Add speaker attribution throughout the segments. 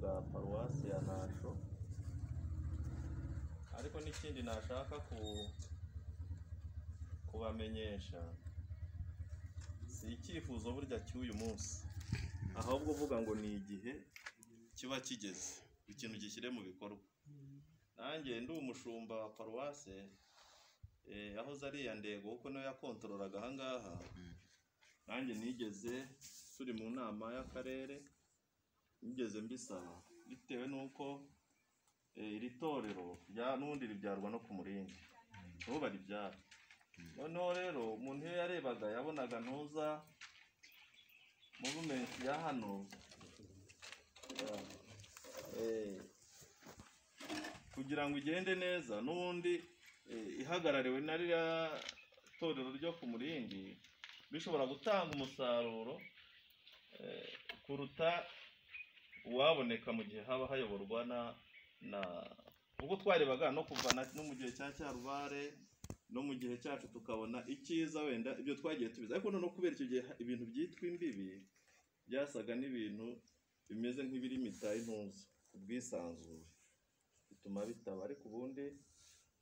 Speaker 1: bwa paruwasi ya Nasho. Ariko n'ikindi nashaka kubamenyesha, si icyifuzo burya cy'uyu munsi, ahubwo uvuga ngo ni igihe kiba kigeze ikintu gishyire mu bikorwa. Nanjye ndi umushumba wa paruwase, aho zariya ndego kuko niyo yakontororaga aha ngaha, nanjye nigeze turi mu nama y'akarere nigeze mbisaba, bitewe n'uko iri torero n'ubundi ribyarwa no ku Murindi, nibo baribyara. Noneho rero umuntu iyo yarebaga yabonaga ntuza movement ya hano kugira ngo igende neza, n'ubundi ihagarariwe na ririya torero ryo ku Murindi, bishobora gutanga umusaruro kuruta uwaboneka mu gihe haba hayoborwa na ubwo twarebaga no kuva no mu gihe cya Cyarubare no mu gihe cyacu tukabona icyiza wenda ibyo twagiye tubiza, ariko noneho kubera icyo gihe ibintu byitwa imbibi byasaga n'ibintu bimeze nk'ibirimita intuza ubwisanzure, bituma bitaba. Ariko ubundi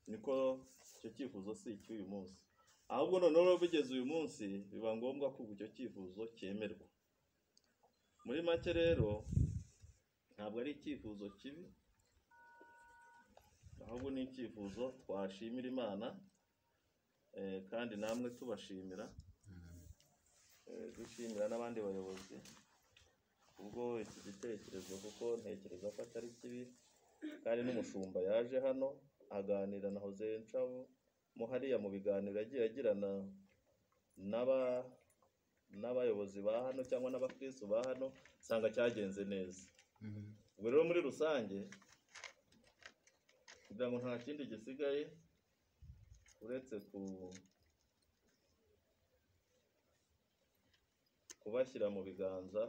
Speaker 1: niko icyo cyifuzo si icy'uyu munsi, ahubwo noneho bigeze uyu munsi biba ngombwa ko icyo cyifuzo cyemerwa. Muri make rero ntabwo ari icyifuzo kibi, ahubwo ni icyifuzo twashimira Imana, kandi namwe tubashimira, dushimira n'abandi bayobozi ubwo iki gitekerezo, kuko ntekereza ko atari kibi. Kandi n'umushumba yaje hano aganira na Jose Ncabo mo hariya mu biganiro yagiye agirana n'abayobozi ba hano cyangwa n'abakristo ba hano, usanga cyagenze neza. Ubwo rero muri rusange kugira ngo nta kindi gisigaye uretse kubashyira mu biganza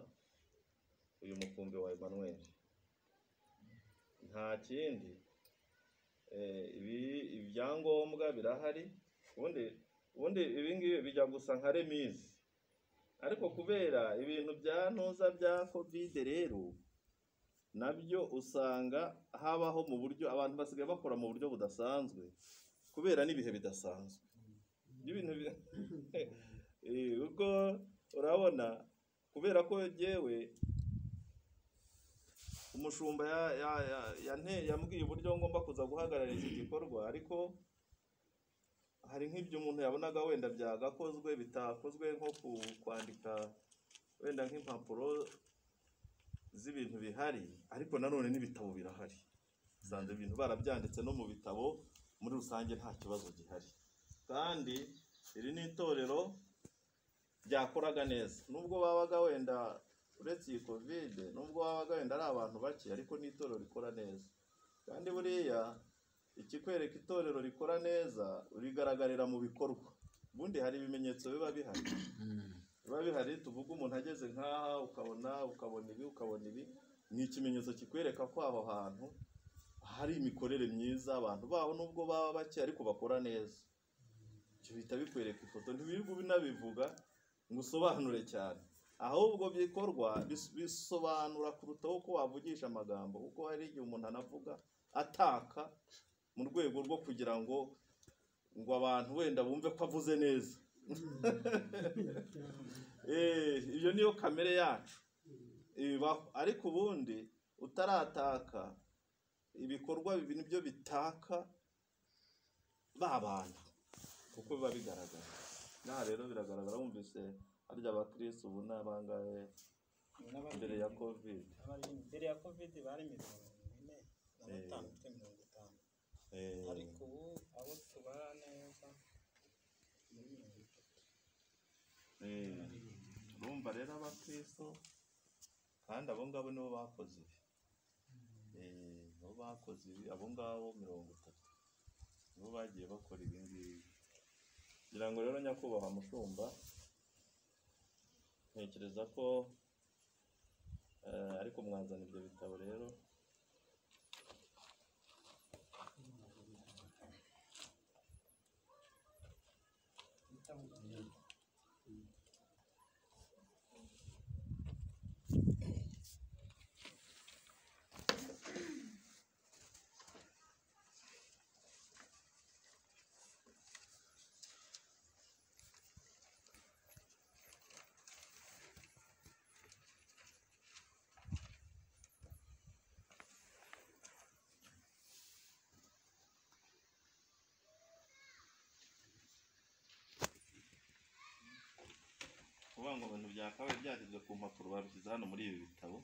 Speaker 1: uyu mukumbi wa Emmanuel, nta kindi. Ibi ibyangombwa birahari. Ubundi ibi ngibi bijya gusa nka remise, ariko kubera ibintu bya ntuza bya COVID rero nabyo usanga habaho mu buryo abantu basigaye bakora mu buryo budasanzwe kubera n'ibihe bidasanzwe ibintu ubwo urabona kubera ko yewe umushumba yambwiye uburyo ngomba kuza guhagarara iki gikorwa, ariko hari nk'ibyo umuntu yabonaga wenda byagakozwe bitakozwe, nko kwandika wenda nk'impapuro z'ibintu bihari, ariko nanone n'ibitabo birahari, usanga ibintu barabyanditse no mu bitabo, muri rusange nta kibazo gihari. Kandi iri ni itorero ryakoraga neza, nubwo babaga wenda uretse iyi COVID, nubwo babaga wenda ari abantu bake, ariko ni itorero rikora neza. Kandi buriya ikikwereka itorero rikora neza rigaragarira mu bikorwa. Ubundi hari ibimenyetso biba bihari, biba bihari. Tuvuga umuntu ageze nk'aha ukabona ibi, ukabona ibi, ni ikimenyetso kikwereka ko aho hantu hari imikorere myiza, abantu baho nubwo baba bake ariko bakora neza. Ibyo bihita bikwereka ifoto, ntiwirirwa ubinabivuga ngo usobanure cyane, ahubwo bikorwa bisobanura kuruta uko wavugisha amagambo, kuko hari igihe umuntu anavuga ataka mu rwego rwo kugira ngo abantu wenda bumve ko avuze neza. Iyo niyo kamere yacu ibaho, ariko ubundi utarataka ibikorwa bibi nibyo bitaka ba bantu, kuko biba bigaragara. Naha rero biragaragara, wumvise harya abakristo ubu n'abangahe mbere ya COVID?
Speaker 2: Mbere ya COVID bari 45, 50, ariko ubu abo tubara neza ni 30.
Speaker 1: Urumva rero abakristo kandi abo ngabo nibo bakoze ibi, nibo bakoze ibi, abo ngabo 30 nibo bagiye bakora ibi ngibi. Ngira ngo rero nyakubahwa mushumba, ntekereza ko ariko mwazana ibyo bitabo rero. Ukuvuga ngo ibintu byakabaye byashyizwe ku mpapuro babishyize hano muri ibi bitabo.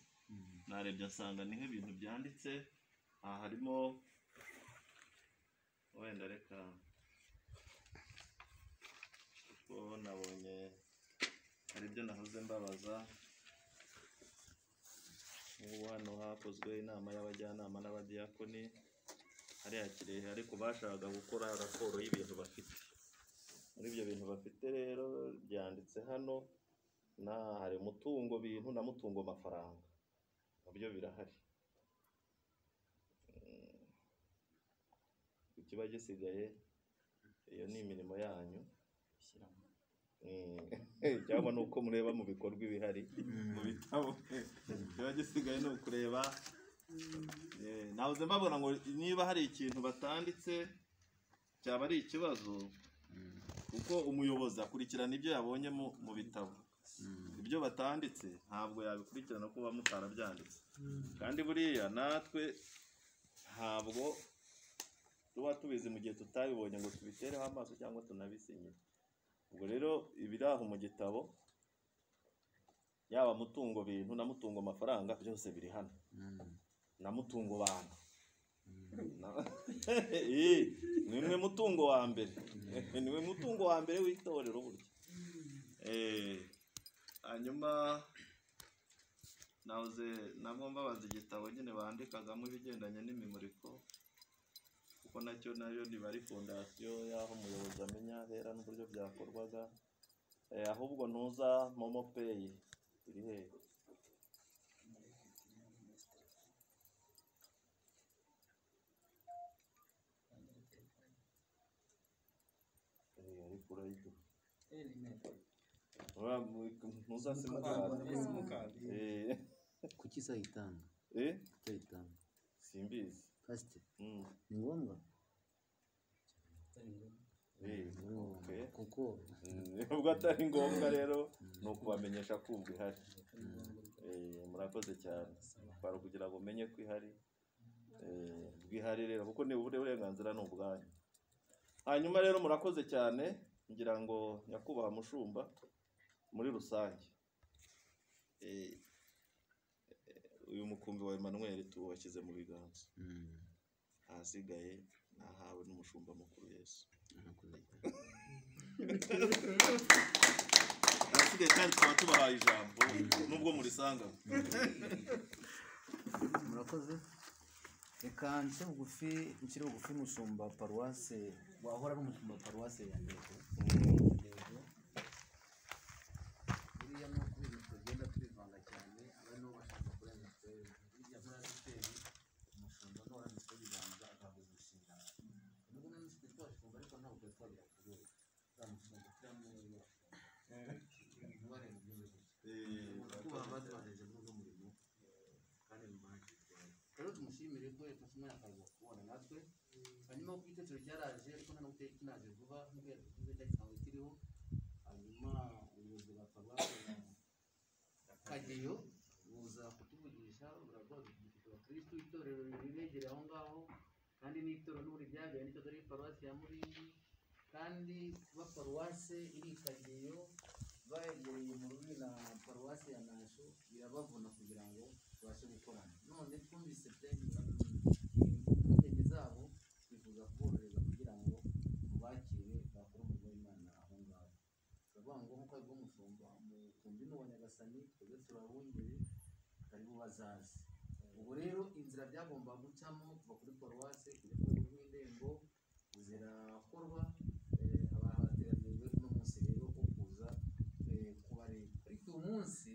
Speaker 1: Narebye nsanga ni nk'ibintu byanditse aha, harimo wenda reka kuko nabonye hari ibyo nahoze mbabaza. Nk'ubu hano hakozwe inama y'abajyanama n'abadiyakoni hariya Kirehe, ariko bashakaga gukora raporo y'ibintu bafite. Muri ibyo bintu bafite rero byanditse hano, na hari umutungo bintu na mutungo mafaranga, nabyo birahari. Ikiba gisigaye iyo ni imirimo yanyu cyangwa ni uko mureba mu bikorwa ibihari mu bitabo. Ikiba gisigaye ni ukureba. Nahoze mbabona ngo niba hari ikintu batanditse cyaba ari ikibazo, kuko umuyobozi akurikirana ibyo yabonye mu bitabo. Ibyo batanditse ntabwo yabikurikirana kuba mutarabyanditse. Kandi buriya natwe ntabwo tuba tubizi mu gihe tutabibonye ngo tubitereho amaso cyangwa tunabisinyire. Ubwo rero ibiri aho mu gitabo, yaba mutungo bintu na mutungo mafaranga, byose biri hano, na mutungo bantu. Ni mwe mutungo wa mbere, ni mwe mutungo wa mbere w'itorero burya. Hanyuma nahoze nabwo mbabaza igitabo nyine bandikagamo ibigendanye n'imimuriko, kuko nacyo nayo niba ari fondasiyo y'aho umuyobozi amenya hera n'uburyo byakorwaga. Ahubwo ntuza momo peyi iri hehe? Ariko urayiduha ntuza simukadi.
Speaker 3: Kuki sayitanga? Kuki
Speaker 1: Simbizi.
Speaker 3: Pastor, ni ngombwa? Kuko
Speaker 1: ubwo atari ngombwa rero ni ukubamenyesha ko ubwo ihari. Murakoze cyane. Kwari kugira ngo umenye ko ihari. Ubwo ihari rero kuko ni uburenganzira ni ubwanyu. Hanyuma rero murakoze cyane, ngira ngo nyakubahwa mushumba muri rusange uyu mukumbi wa Emmanuel tuwashyize mu biganza. Ahasigaye nahawe n'umushumba mukuru Yesu. Ahasigaye kandi tukaba tubahaye ijambo nubwo murisanga.
Speaker 3: Murakoze. Reka nce bugufi, nshyire bugufi mushumba paruwase wahora ari umushumba paruwase ya Ndego. Buriya ni uko ibintu tugenda tubivanga cyane, abari nabo bashaka kurenza twebwe. Burya muri ADEPR umushumba ni uwarambitsweho ibiganza agahabwa inshingano. Nubwo nari nzi twashumba ariko ntabwo twari twagera ku rwego. Uriya mushumba turiya ntibarenge ibyo gusa. Kubaha abatubanjirije muri uno murimo kandi ntibahagirwe. Rero tumushimire ko yafashe umwanya akaza kubana natwe. Hanyuma kuko igitekerezo cyaraje ariko nta n'ubwo kinaje vuba nk'uko yabivuze cyagisanzwe kiriho. Hanyuma ubuyobozi bwa paruwasi ya Kageyo buza kutuvugisha, buravuga dufite abakristu itorero ribegereye aho ngaho, kandi n'itorero n'ubundi ryabereye n'icyo ari paruwasi ya Murindi, kandi kuba paruwasi iri Kageyo bayegereye mu rubi na paruwasi ya Nasho birabavuna kugira ngo tubashe gukorana. None twumvise impungenge zabo, twifuza kuborohereza kugira ngo mubakire bakore umurimo w'Imana aho ngaho. Turavuga ngo nk'uko abivuga umushumba, umukumbi ni uwa Nyagasani, twebwe turabungeri karibu bazaze. Ubu rero inzira byagomba gucamo kuva kuri paruwasi kujya ku rwego rw'indembo zirakorwa. Abateranirijwe uno munsi rero wo kuza kubareba, ariko uyu munsi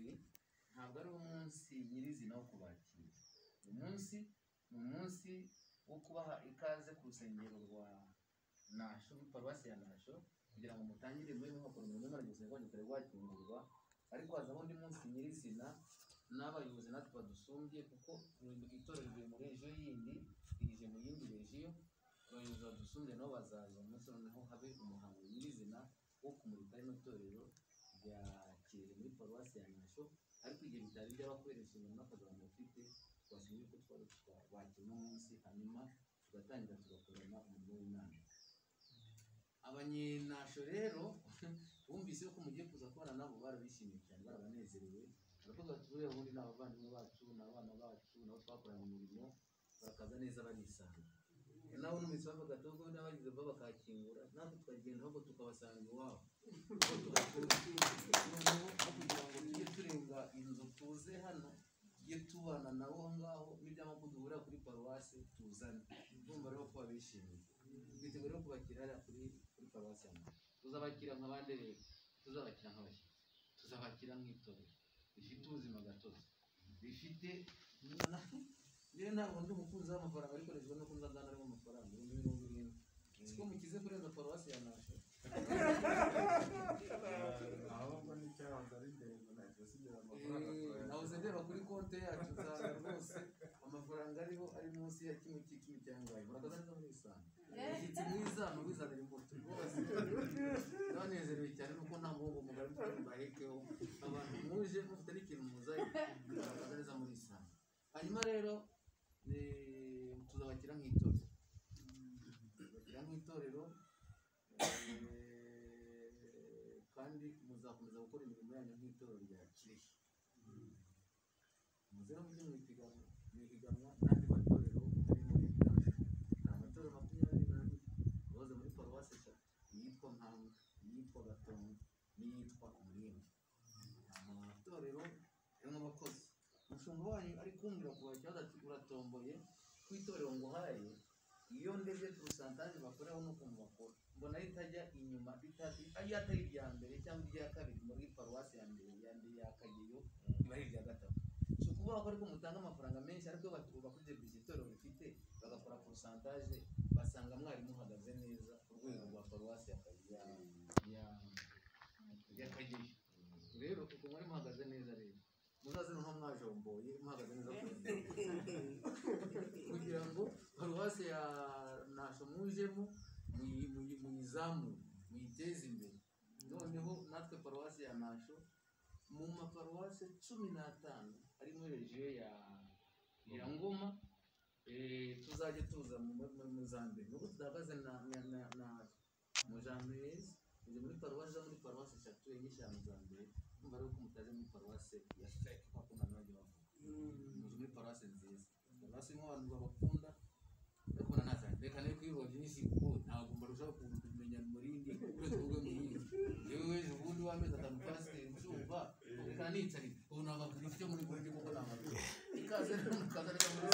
Speaker 3: ntabwo ari umunsi nyirizina wo kubakira. Uyu munsi ni umunsi wo kubaha ikaze ku rusengero rwa Nasho, muri paruwasi ya Nasho, kugira ngo mutangire muri mwakora umurimo w'Imana, urusengero rwanyu rutari rwakingurwa. Ariko hazaho undi munsi nyirizina n'abayobozi natwe badusumbye, kuko itorero riri muri regiyo yindi, rije mu yindi regiyo. Abayobozi badusumbye nabo bazaza umunsi, noneho habe umuhango nyirizina wo kumurika rino torero rya Kirehe muri paruwasi ya Nasho. Ariko igihe bitari byaba kubera inshingano n'akazi abantu bafite, twashimye ko twari twabakira uno munsi, hanyuma tugatangira tugakorana umurimo w'Imana. Abanyenasho rero Bumvise ko mugiye kuza kubana nabo barabishimiye cyane, barabanezerewe, baravuga bati buriya ubundi ni abavandimwe bacu, ni abana bacu, nabo twakoranye umurimo, barakaza neza barisanga. Nawe numvise bavuga ati ubwo n'abagize vuba bakakingura, natwe tukagenda ahubwo tukabasanga iwabo. Noneho aho kugira ngo tujye turenga inzu tuze hano, tujye tubana nabo aho ngaho, n'iby'amakuru duhurira kuri paruwasi tuzane. Ndumva rero ko babishimiye. Twiteguye rero kubakira hariya kuri paruwasi ya Nasho. Tuzabakira nk'abandi rero, tuzabakira nk'abashyitsi, tuzabakira nk'itorero rifite ubuzima gatozi, rifite. Njyewe ntabwo ndi umukunzi w'amafaranga, ariko rejwe no kunza ngana arimo amafaranga 70,000. Siko mukize kurenza paruwasi ya Nasho.
Speaker 4: Ahubwo n'icyahoze ari ndende nahise sigira amafaranga.
Speaker 3: Nahoze ndeba kuri konti yacu nsanga rwose amafaranga ariho ari munsi ya kimwe cy'icumi cyangaye. Murakaza neza muri isanga. Umushyitsi mwiza ni uwizanira imbuto rwose. Ndabanezerewe cyane nuko nta muhungu mugari mfite mbahekeho. Abantu muje mufite n'ikintu muzanye, murakaza neza muri isanga. Hanyuma rero tuzabakira nk'itorero. Tuzabakira nk'itorero kandi muzakomeza gukora imirimo yanyu nk'itorero rya Kirehe. Muze no mujye mu ipiganwa n'andi matorero ari muri Nasho. Hari amatorero 22 abaza muri paruwasi 3, iyitwa Mpanga, iyitwa Gatongo n'iyitwa Umurindi. Amatorero arimo abakozi. Umushumba wanyu ari kumbwira kuva ikibazo ati uratomboye ku itorero nguhaye, iyo ndebye porosantaje bakoraho n'ukuntu bakora mbona ritajya inyuma, iyo atari irya mbere cyangwa irya kabiri muri paruwasi ya mbere ya mbere ya Kageyo, iba ari irya gatatu. Si ukuvuga ko ariko mutanga amafaranga menshi, ariko iyo bakurikije bije itorero rifite bagakora porosantaje, basanga mwari muhagaze neza ku rwego rwa paruwasi ya Kageyo. Rero uko mwari muhagaze neza rero muzaze noneho mwajomboye muhagaze neza kugira ngo paruwasi ya Nasho mujemo muyizamure, muyiteze imbere. Noneho natwe paruwasi ya Nasho mu maparuwasi 15 ari muri regiyo ya Ngoma, tuzajya tuza mu za mbere. Nubwo tudahagaze na mujambere, tujya muri paruwasi zo muri paruwasi 3, 4, 5 za mbere. Ndumva rero ko mutaje muri paruwasi ya feke kwa kundi abantu bajya bavuga. Muje muri paruwasi nziza, paruwasi irimo abantu babakunda. Ariko nanazanye reka nayo kwivuga byinshi kuko ntabwo mbarusha kumenya Murindi uretse kuvuga Murindi. Yewe ejo bundi w'amezi 5 pasiteri mushumba, reka nicarire ubu nababwira icyo muri Murindi kuko nababwira. Ikaze rero mukaza neza muri